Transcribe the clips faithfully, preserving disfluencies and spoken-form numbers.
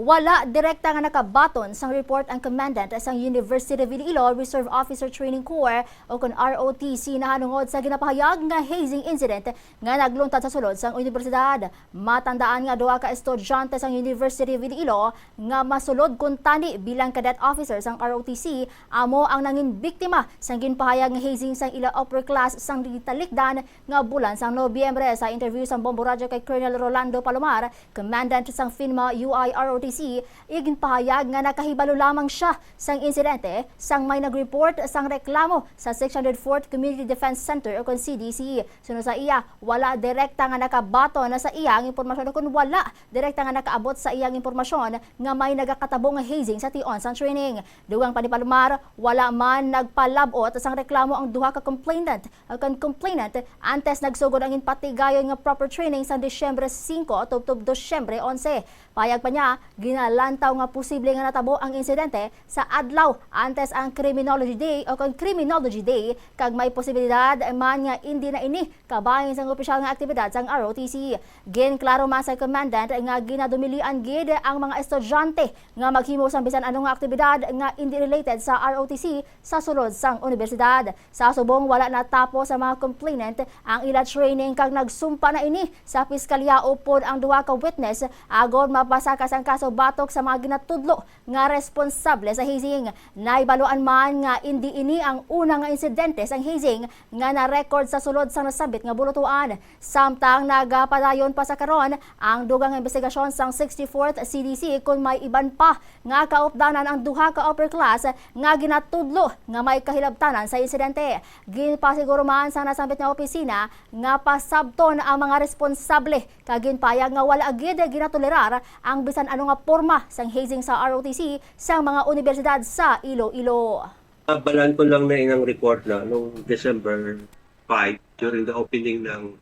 Wala direkta nga nakabaton sang report ang commandant sang University of Iloilo Reserve Officer Training Corps o kon R O T C nahanungod sa ginapahayag nga hazing incident nga nagluntad sa sulod sang unibersidad. Matandaan nga duha ka estudyante sang University of Iloilo nga masulod kuntani bilang cadet officer sang R O T C amo ang nangin biktima sang ginpahayag nga hazing sang ila upper class sang gitalikdan nga bulan sang Nobyembre. Sa interview sang Bombo Radyo kay Colonel Rolando Palomar, commandant sang FINMA U I R O T C, iginpahayag nga nakahibalo lamang siya sang insidente sang may nag-report sang reklamo sa six hundred fourth Community Defense Center o kon C D C. Suno sa iya, wala direkta nga nakabaton na sa iya ang impormasyon o kon wala direkta nga nakaabot sa iya ang impormasyon nga may nagakatabo nga hazing sa tion sang training. Dugang pa ni Palomar, wala man nagpalabot sang reklamo ang duha ka complainant o kon complainant antes nagsugod ang ginpatigayon nga proper training sa Disyembre singko tubtob Disyembre onse. Payag pa niya, ginalantaw nga posible nga natabo ang insidente sa adlaw antes ang Criminology Day o kon Criminology Day, kag may posibilidad man nga indi na ini kabahin sang opisyal nga aktibidad sang R O T C. Ginklaro man sa commandant nga ginadumilian gid ang mga estudyante nga maghimo sang bisan ano nga aktibidad nga indi related sa R O T C sa sulod sang unibersidad. Sa subong wala natapos sa mga complainant ang ila training kag nagsumpa na ini sa piskalya upod ang duha ka witness agod mapasaka sang kaso batok sa mga ginatudlo nga responsable sa hazing. Nahibaluan man nga indi ini ang una nga insidente sang hazing nga na-record sa sulod sang nasambit nga bulutuan. Samtang nagapadayon pa sa karon ang dugang nga imbestigasyon sang sixty-fourth C D C kon may iban pa nga kaupdanan ang duha ka upper class nga ginatudlo nga may kahilabtanan sa insidente. Ginpasiguro man sa nasambit nga opisina nga pasabton ang mga responsable, kag ginpayag nga wala gid ginatolerar ang bisan ano nga porma sang hazing sa R O T C sang mga unibersidad sa Iloilo. Nabalaan ko lang na inang report na nung December five, during the opening ng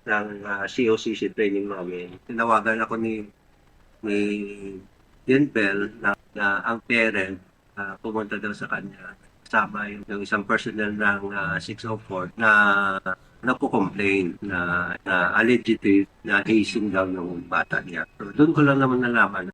ng ah, C O C C training namin. Tinawagan ako ni ni Denbel na, na ang parent ah, pumunta daw sa kanya kasama yung, yung isang personnel ng ah, six oh four na nagko-complain na, na allegedly na hazing daw yung bata niya. So, doon ko lang naman nalaman